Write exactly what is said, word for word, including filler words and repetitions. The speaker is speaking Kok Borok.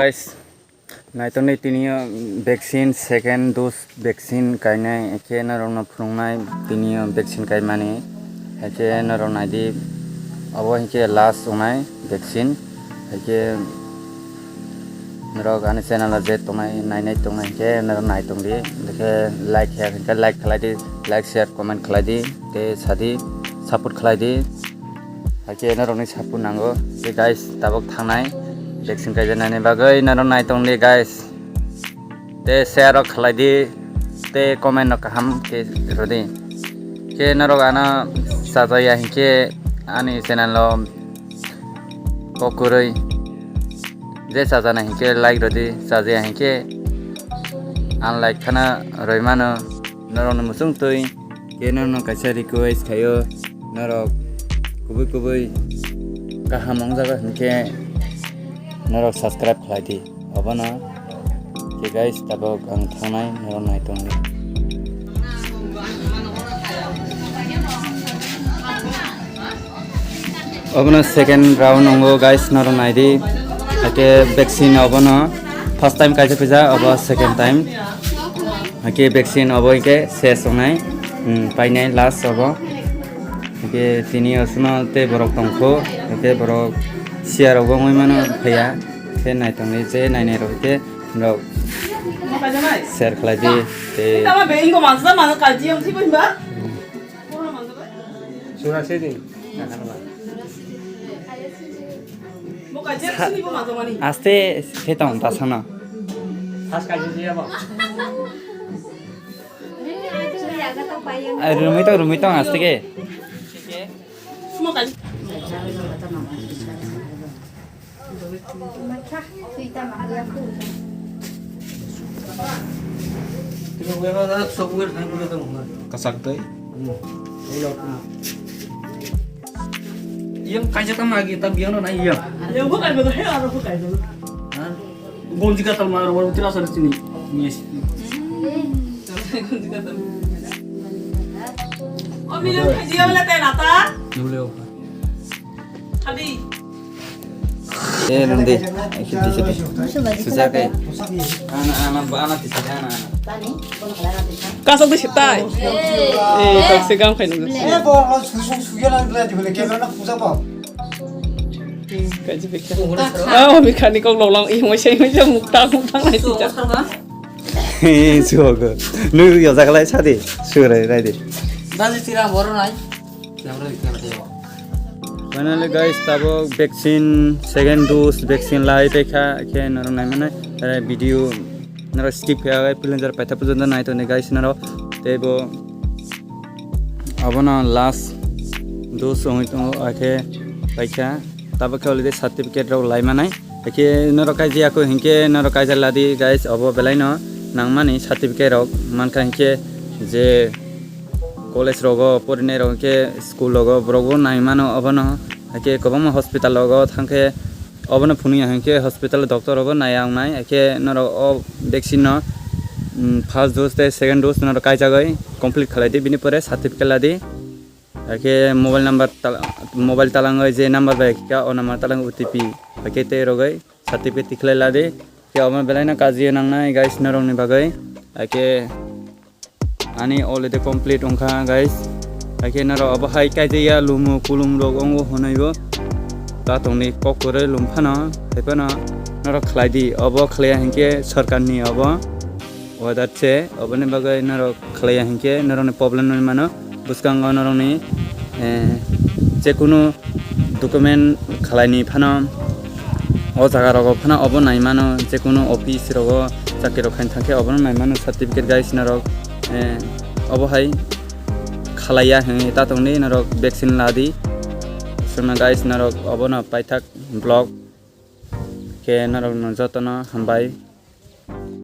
Guys, naitokni tini o vaccine, second dose vaccine kainai, khe norokno phunuknai tini o vaccine kaimani, khe norok naidi, obo hinkhe last wngnai vaccine, khe norok ani channel o je tongnai, nainai tongnai hinkhe norok naitongdi, hinkhe like khe hinkhe like khlaidi, like, share, comment khlaidi, tei sadi support khlaidi. Hakhe norokni support nango. Tei guys, tabuk thangnai vaccine kaijaknani bagwi norok naitongdi guys. Tei share rok khlaidi, tei comment rok kaham khe rwdi. Khe norok ano chajaya hinkhe ani channel o kok kwrwi. Je chajana hinkhe like rwdi, chajaya hinkhe unlike khana rwimano norokni muchungtwi. Khe norokno kaisa request khaio, norok kubui kubui kaham wngjago hinkhe norok subscribe khlaidi obono. Khe guys, tabuk ang thangnai, norok naitongdi. Obono second round wngo guys, norok naidi. Hakhe vaccine obono first time kaisa phaijak, obo second time. Hakhe vaccine obo hinkhe ses wngnai, hmm, painai last obo. Hakhe tini osno tei borok tongkho, hakhe borok chair rogo wngwi mano phaiya. Khe naitongdi je nainai rok khe norok share khlaidi tei. Tama be ingo mansa mano kalji ang thibo himba. Sura se di. Aste se tong ta sana. Has kai je ya ba. Ai, rumui tong, rumui tong, aste ke. Sumo kai. Kasak tei. Yang kaisa tama agi ta biang na yang. Yang bukan betul ya, orang bukan betul. Gonji katal ma ro tira sar sini. Yes. Gonji katal. O mila dia bela tena ta. Yule o. Hadi. Eh, nanti. Isi, isi, isi. Sujak, eh. Ana, ana, ana, tisi, ana, ana. Kasok di sitai. Eh, tak segam kai nunggu. Eh, bo, lo susung suya lang bela di bela kena na puja bo. Kaji bekha. Ah, o bekha ni kok lo lang, ih, mo sei, mo sei, mukta, mukta nai sijak. Eh, suogo. Nui yo jaga lai sadi. Surai, rai di. Daji tira boro nai. Finally guys, tabuk vaccine, second dose vaccine lai paikha, khe norok nai mano, eh, video norok skip khe agai, pilon jar paitha pujon nai toni guys norok, tei bo abono last dose wngwi tongo, akhe paikha, tabuk khe already certificate rok lai manai. Hakhe norok kaijak ya kho hinkhe norok kaijak ladi guys, obo belai no nangmani certificate rok mankha hinkhe je college rogo porinai rok hinkhe school rogo borok bo nai mano obono, hakhe kwbangma hospital rogo thangkhe obono phunukya hinkhe hospital doctor rogo naiya wngnai, hakhe norok o vaccine no, mm, first dose tei second dose norok kaijagwi complete khlaidi, bini pore certificate ladi. Hakhe mobile number tal-, mobile talangwi je number bai kha, o number talang O T P. Hakhe tei rogwi certificate tikhlai ladi. Khe omo belai no kaji nangnai guys norok ni bagwi. Hakhe ani already complete wngkha guys. Hakhe norok obo hai kaijaya lumo kulum rok wngo hwnwi bo. Ta tongni kok kwrwi lum phano, hai phano norok khlai di. Obo khlaiya hinkhe sorkar ni obo. Order se, oboni bagwi norok khlaiya hinkhe norokni problem wngwi mano. Bwskango norokni, eh, jekunu document khlaini phano, o jaga rogo phano obo nai mano, jekunu office rogo chakri rok khaina thangkhe obono nai mano certificate guys norok, eh, obo hai khlaiya hwnwi ta tongdi norok vaccine ladi. Sumna guys norok obono paithak vlog khe norokno jotono hambai.